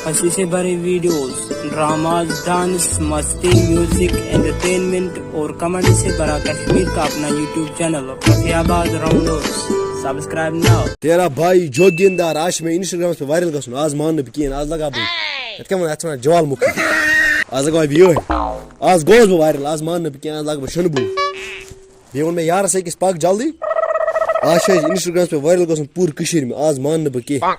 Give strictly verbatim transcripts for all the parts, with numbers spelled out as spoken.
ہنسی سے بھرے ویڈیوز، ڈراماز، ڈانس، مستی، میوزک، انٹرٹینمنٹ اور کمنٹ سے بھرا کشمیر کا اپنا یوٹیوب چینل فیصل آباد راؤنڈرز۔ سبسکرائب ناؤ۔ تیرا بھائی جوگیندر، آز چھُ مےٚ انسٹاگرامس پٮ۪ٹھ وائرل گژھُن، آز مان نہٕ بہٕ کِہیٖنۍ، آز لگاو بہٕ، یتھ کیٛاہ ونان، اتھ چھِ ونان جوال مُکھٕے۔ آز لگاو بہٕ یِہوٚے، آز گوس بہٕ وائرل، آز مان نہٕ بہٕ کِہیٖنۍ، آز لاگہٕ بہٕ شنہٕ بوٗٹھ۔ بیٚیہِ ووٚن مےٚ یارس أکِس، پکھ جلدی، آز چھُ اَسہِ انسٹاگرامس پٮ۪ٹھ وائرل گژھُن پوٗرٕ کٔشیٖرِ منٛز، آز مان نہٕ بہٕ کینٛہہ۔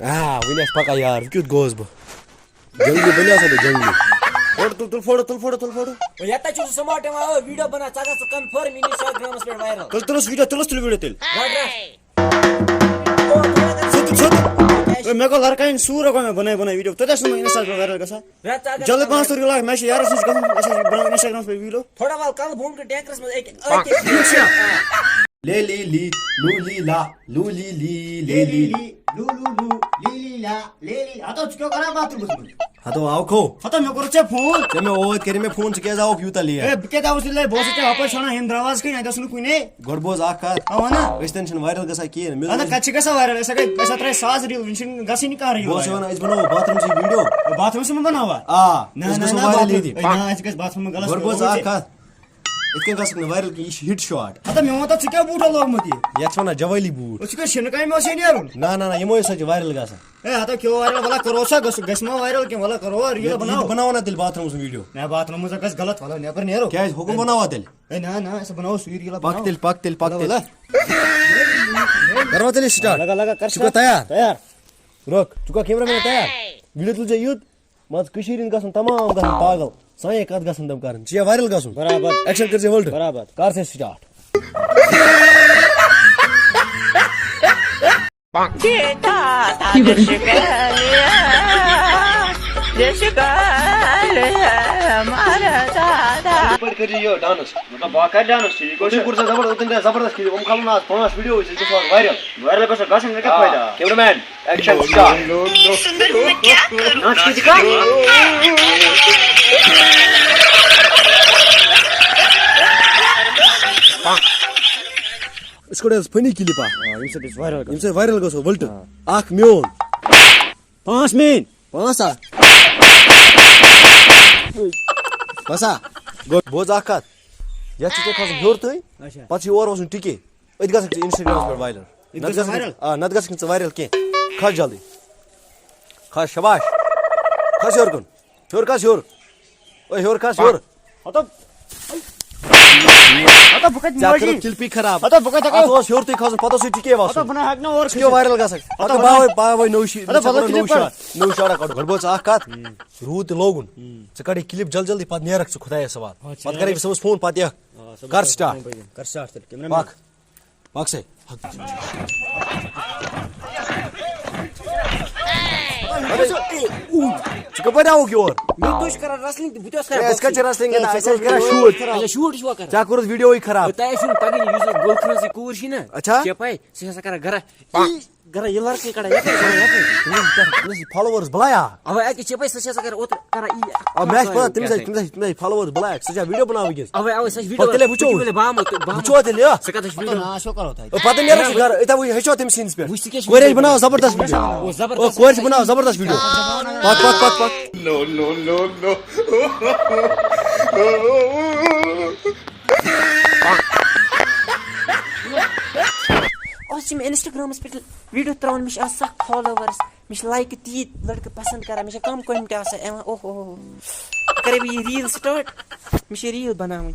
آ، وٕنہِ آسہِ پکان یار، وۄنۍ کیُتھ گوس بہٕ؟ جنگلی بنیٛاو سا بہٕ جنگلی۔ فوٹو تُل، تُل فوٹو، تُل فوٹو، تُل فوٹو۔ یتھ چھُ سُہ سمارٹ یِوان، او، ویڈیو بناو، ژٕ گژھ ژٕ کنفرم انسٹاگرامس پٮ۪ٹھ وائرل۔ تُل، تُلُس ویڈیو، تُلُس، تُل ویڈیو تیٚلہِ۔ رٹ، رٹ۔ سُہ تُل، سُہ تُل۔ اے، مےٚ گوٚو لڑکہٕ ہٕنٛدۍ سوٗر گوٚو مےٚ بنٲے، بنٲے ویڈیو۔ تۄہہِ آسہِ نہٕ وۄنۍ انسٹاگرام وائرل گژھان۔ رٹ، ژٕ اگر جلدی پہنس تُل یہِ لاگ، مےٚ چھِ یارس نِش گژھُن، اَسہِ چھِ بناوُن انسٹاگرامس پٮ۪ٹھ ویڈیو۔ تھوڑا وال کلہٕ بۄن کٔر ٹینکرس منٛز أکۍ، أکۍ۔ لے لی لی، لو لی لا، لو لی لی، لے لی لی۔ لو لو لو، لی لی لا، لے لی۔ ہتو، ژٕ کیٛاہ کران باتھ روٗمس منٛز؟ ہتو، آو کھو۔ ہتو، مےٚ کوٚر ژےٚ فون۔ ژےٚ مےٚ اوت کٔرۍ مےٚ فون، ژٕ کیٛازِ آوُکھ یوٗتاہ لیٹ؟ ہے، بہٕ کیٛاہ آوُس یوٗتاہ لیٹ؟ بہٕ اوسُس ژےٚ ہپٲرۍ ژھانڈان، ییٚمہِ دروازٕ کِنۍ، اَتہِ اوس نہٕ کُنے۔ گۄڈٕ بوز اکھ کتھ۔ آ، وَن نا۔ أسۍ تہِ چھِنہٕ وایرل گژھان کِہیٖنۍ۔ مےٚ اَدٕ دوٚپ، کَتہِ چھِ گژھان وایرل؟ أسۍ ہا گٔے، أسۍ ہا ترٛٲے ساس ریٖل، وٕنہِ چھِنہٕ گژھٲنی کانٛہہ ریٖل بہٕ اوسُس وایرل۔ وَنان، أسۍ بناوو باتھ روٗمسٕے ویٖڈیو۔ باتھ روٗمَس منٛز بناوان؟ آ، نہ، أسۍ نہ، گژھو نہ، وایرل باتھ روٗم، ییٚتی۔ نہ، أسۍ گژھِ باتھ روٗمَس غلط گۄڈٕ بوز کَرُن۔ اَکھ کَتھ۔ یِتھ کٔنۍ گژھکھ نہٕ وایرل کینٛہہ، یہِ چھِ ہِٹ شاٹ۔ ہتا مےٚ ووٚن تَتھ، ژٕ کیٛاہ بوٗٹھ ہا لوگمُت یہِ؟ یَتھ چھِ وَنان جوٲلی بوٗٹھ۔ أسۍ چھِ کٲنٛسہِ شِنہٕ کامہِ اوس یہِ نیرُن۔ نہ، نہ، نہ، یِمو سۭتۍ چھِ وایرل گژھان۔ ہے، ہتا کیٛاہ وایرل؟ وَلہ کَرو سا، گژھ-، گژھِ ما وایرل کینٛہہ؟ وَلہ کَرو، ریٖل یہِ بَناوو۔ بَناوو نا تیٚلہِ باتھ روٗمَس منٛز ویٖڈیو۔ نہ، باتھ روٗمَس منٛز گژھِ غلط، وَلہ نٮ۪بَر نیرو۔ کیٛازِ؟ ہُکُن بَناوو تیٚلہِ۔ ہے، نہ، نہ، أسۍ بَناوو سُے ریٖل پَک بَناوو۔ تیٚلہِ، پَک تیٚلہِ، پَک وَلہ، تیٚلہِ۔ وَلہ۔ کَروا تیٚلہِ start؟ لگا، لگا، کر ژٕ چھُکھا start۔ تیار؟ تیار۔ رُک، ژٕ چھُکھا camera man تیار؟ ویٖڈیو تُل ژےٚ یُتھ۔ مان ژٕ، کٔشیٖرِ ہِنٛدۍ گژھن تمام گژھن پاگل، سانہِ کتھ گژھن تِم کرٕنۍ۔ ژےٚ چھےٚ وایرل گژھُن؟ برابر۔ Action کٔرۍ زِ hold۔ برابر۔ کر ژٕ start۔ یِتھ پٲٹھۍ کٔرۍ زِ یہِ dance۔ مطلب، بہٕ کَرٕ dance ٹھیٖک، گوٚو ژےٚ کوٚر سا زبردست، تِم گٔے زبردست کھیٖلِتھ، یِم کھالو نہٕ آز پانٛژھ ویٖڈیو أسۍ، أسۍ گژھو آز وایرل۔ وایرل گژھو گژھٕنۍ، مےٚ کیٛاہ آ، فٲیدٕ آو؟ Camera man۔ Action start۔ نہ، ژٕ کیٛاہ چھُکھ کران؟ أسۍ کوٚڑ حظ funny clip اکھ۔ آ، ییٚمہِ سۭتۍ أسۍ وایرل گژھو۔ ییٚمہِ سۭتۍ وایرل گژھو، ؤلٹہٕ۔ آ۔ اکھ میون۔ پانٛژھ میٲنۍ۔ پانٛژھ ہا؟ بس ہا۔ گوٚو، بوز اکھ کتھ۔ یتھ چھُ ژےٚ کھسُن ہیوٚر تُہۍ، اچھا۔ پتہٕ چھُ یور وسُن ٹِکے۔ أتھۍ گژھکھ ژٕ Instagramس پٮ۪ٹھ وایرل۔ ییٚتہِ نتہٕ گژھکھ گژھِ وایرل؟ آ، نتہٕ گژھکھ نہٕ ژٕ وایرل کینٛہہ۔ کھس جلدی۔ کھس، شاباش۔ کھس ہیوٚر کُن۔ ہیوٚر کھس ہیوٚر۔ اوے، ہیوٚر کھس ہیوٚر۔ ہتو۔ ہتو، بہٕ کتہِ ژےٚ موجی؟ کٔرٕتھ کِلپی خراب۔ ہتو، بہٕ کتہِ ہٮ۪کہٕ؟ اتھ اوس ہیوٚر تُے کھسُن، پتہٕ اوسُے ٹِکے وسُن۔ ہتو، بہٕ نہ ہٮ۪کہٕ نہٕ اورٕ ژٕ کیٛاہ کھٔسِتھ۔ وایرل گژھکھ؟ ہتو، اتھ بہٕ باوے، نہ باوے نوٚو شی-، ہتو، ژےٚ بہٕ کوٚرُتھ کھٔسہٕ نوٚو clip شاٹ۔ نوٚو شاٹ کڑُن۔ گۄڈٕ بوز ژٕ اکھ کتھ۔ روٗد تہِ لوگُن۔ ژٕ کڑے clip جلد جلدی، پتہٕ نیرکھ ژٕ خۄدایس حوالہٕ۔ اچھا، پتہٕ کرے بہٕ صُبحس فون، پتہٕ یِکھ۔ آ، صُبحس کر کرو start۔ کر start تیٚلہِ، camera man۔ پکھ۔ پکھ سے۔ ژٕ کپٲرۍ آوُکھ یور؟ مےٚ تُہۍ چھِ کران wrestling تہٕ بہٕ تہِ اوسُس کران ہے، أسۍ کتہِ چھِ boxing۔ wrestling گِنٛدان؟ أسۍ حظ چھِ کران shoot۔ اچھا، shoot چھُوا کران؟ ژےٚ کوٚرُتھ video-ے خراب۔ ہے، تۄہہِ ٲسِو نہٕ تگٲنی، یُس یہِ گُل خانس یہِ کوٗر چھِ نا، اچھا۔ ژےٚ پَے، سُہ چھِ آسان کران گرا ای۔ گرا یہِ لڑکہٕ کڑان یپٲرۍ، کڑان یپٲرۍ۔ تٔمِس چھِ followers بلایا۔ اَوَے اَتہِ چھِ پَے، سۄ چھِ آسان کران اوترٕ کران ای۔ آ، مےٚ چھِ پَتہ، تٔمِس ٲسۍ، تٔمِس ٲسۍ، تٔمِس ٲسۍ followers بلایا، سۄ چھا video بناوان وٕنکیٚس؟ اَوَے، اَوَے، سۄ چھِ video پَتہٕ تیٚلے وٕچھو video أسۍ۔ تیٚلے بہٕ ہَمو تہٕ بہٕ ہَمو۔ وٕچھو تیٚلہِ، یہِ۔ سۄ کَتھ چھِ video؟ پَتہٕ نیرو أسۍ گرٕ، أتھۍ وٕچھ، ہیٚچھو تٔمۍ سٕنٛدِس پٮ۪ٹھ۔ وٕچھ ژٕ کیٛاہ چھِ کورِ video چھِ بناوان زبردست video۔ او، زبردست۔ او، کورِ چھِ بناوان زبردست video۔ پَک، پَک، پَک، پَک۔ No, no, no, no۔ آز چھِ مےٚ Instagram-س پٮ۪ٹھ video ترٛاوُن، مےٚ چھِ آز سَکھ followers، مےٚ چھِ لایکہٕ تیٖتۍ لٔڑکہٕ پسنٛد کران، مےٚ چھِ کَم comment آسان یِوان۔ اوہ اوہ اوہ۔ کرے بہٕ یہِ reel start، مےٚ چھِ reel بناوٕنۍ۔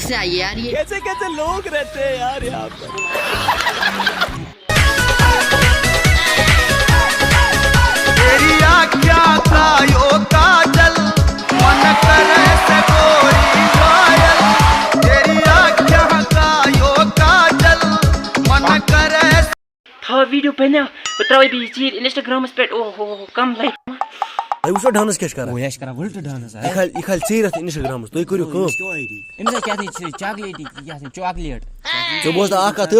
سے آئیے یار، یہ کیسے کیسے لوگ رہتے ہیں یار یہاں پر۔ تیری آنکھیاں کا یو کاجل، من کرے سے گوری گائل۔ تیری آنکھیاں کا یو کاجل، من بنیو، بہٕ ترٛاوَے بیٚیہِ یہِ ژیٖرۍ Instagram-س پٮ۪ٹھ۔ اوہ ہو ہو، کم لایک۔ تُہۍ وٕچھو ڈانس کیٛاہ چھِ کران؟ او، یہِ چھِ کران وٕلٹہٕ ڈانس، ہا؟ یہِ کھالہِ، یہِ کھالہِ ژیٖرۍ اَتھ Instagram-س۔ تُہۍ کٔرِو کٲم۔ أمِس چھا کیٛاہ تام چھِ چاکلیٹی، کیٛاہ تام چاکلیٹ؟ ژٕ بوز تہٕ اکھ کتھ،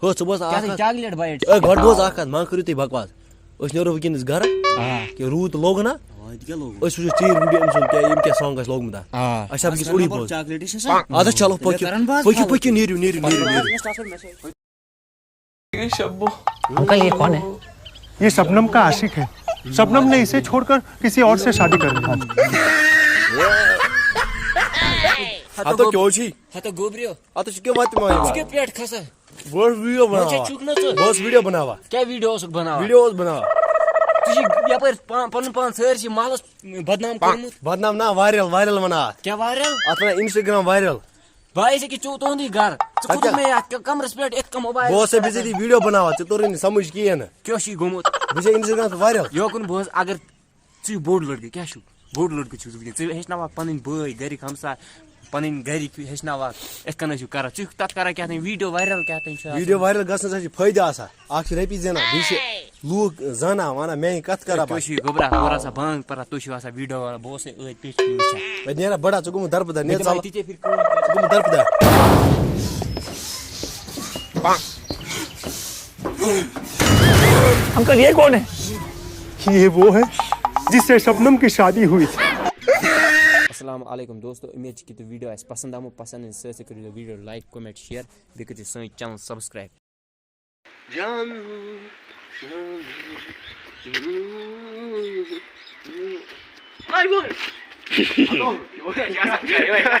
ہو، ژٕ بوز تہٕ کیٛاہ اکھ تام کتھ۔ چاکلیٹ بایٹ چھِ؟ اے، گۄڈٕ بوز اکھ کتھ، ما کٔرِو تُہۍ بکواس۔ أسۍ نیرو وٕنکیٚنس گرٕ، آ۔ کہِ روٗد لوگُن نا؟ آ، یہِ تہِ کیٛاہ لوگُن؟ أسۍ وٕچھو ژیٖرۍ video أمۍ سُنٛد کیٛاہ، أمۍ کیٛاہ song آسہِ لوگمُت اَتھ۔ آ۔ اَسہِ چھا وٕنکیٚس اوٚڑُے بوزُن؟ چاکلیٹ چھِ آسان۔ اَدٕ چلو، پٔکِو، تیٚلہِ کرن بہٕ آز پٔکِو، follow۔ پٔکِو، نیٖرِو، نیٖرِو، نیٖرِو، نیٖرِو۔ अंकल, ये कौन है? ये शबनम का आशिक है। शबनम ने इसे छोड़कर किसी और से शादी कर ली। ہتو کیٛاہ چھُے؟ ہتو گوبریو۔ اَتھ چھُ کیٛاہ وَتہِ ماے ژٕ یِوان؟ کیٛاہ پٮ۪ٹھ کھسان؟ بہٕ اوسُس video وۄنۍ بناوان۔ چھا چُک نہ ژٕ؟ بہٕ اوسُس video بناوان۔ کیٛاہ video اوسُکھ بناوان؟ Video اوس بناوان۔ ژٕ چھِ یَپٲرۍ پان-، پَنُن پان سٲرسٕے محلَس بدنام کوٚرمُت۔ بدنام نہ، viral، viral وَنان اَتھ۔ کیٛاہ viral؟ اَتھ وَنان Instagram viral۔ بہٕ آیس أکہِ ژےٚ تُہُنٛدُے گرٕ۔ ژٕ اَدٕ کھوٚتُکھ کیٛاہ؟ مےٚ یَتھ ک-، کَمرَس پٮ۪ٹھ یِتھ کٔنۍ موبایلَس پٮ۪ٹھ۔ بہٕ اوسَے بِزٲتی video بناوان، ژےٚ توٚرُے نہٕ سَمٕجھ کِہیٖنۍ نہٕ۔ کیٛاہ چھُے گوٚمُت؟ بہٕ چھُسے Instagram-س viral۔ یوکُن بوز، اگر ژٕ چھُکھ بوٚڑ لٔڑکہٕ، کیٛاہ چھُکھ؟ بوٚڑ لٔڑکہٕ چھُکھ ژٕ وٕنکیٚن۔ ژٕ ہیٚچھناوَکھ پَنٕنۍ بٲے، گَرِکۍ ہمساے، پَنٕنۍ گَرِکۍ ہیٚچھناوَکھ، یِتھ کٔنۍ ٲسِو کَران۔ ژٕ چھُکھ تَتھ کَران کیٛاہ تام video viral کیٛاہ تام چھُ آسان۔ Video viral گژھنَس حظ چھِ فٲیدٕ آسان۔ اَکھ چھِ رۄپیہِ زینان، بیٚیہِ چھِ لوٗکھ زانان، وَنان، "میٛانہِ کَتھ کَران تُہۍ پَتہٕ۔" چھِو گوٚبرا، ہورٕ آسان بانٛگ پَران، تُہۍ چھِو آسان video viral۔ بہٕ اوسُے أتھۍ پیٚٹھۍ وٕچھان۔ وۄنۍ نیران بٔڑا، ژٕ گوٚمُت دَربٕدَر، مےٚ نیرٕ ژَلہٕ۔ تِتھے پھِرِ کٲم۔ ژٕ گوٚمُت دَربٕدَر۔ अंकल, ये कौन है? ये वो है जिससे शबनम की शादी हुई थी। السلام علیکم دوستو، امید چھِ کہِ تُہۍ video آسہِ پسنٛد آمُت۔ پسنٛد یِنہٕ سۭتۍ سۭتۍ کٔرِو video like، comment، share، بیٚیہِ کٔرِو سٲنۍ channel subscribe۔ جانو، جانو، جانو۔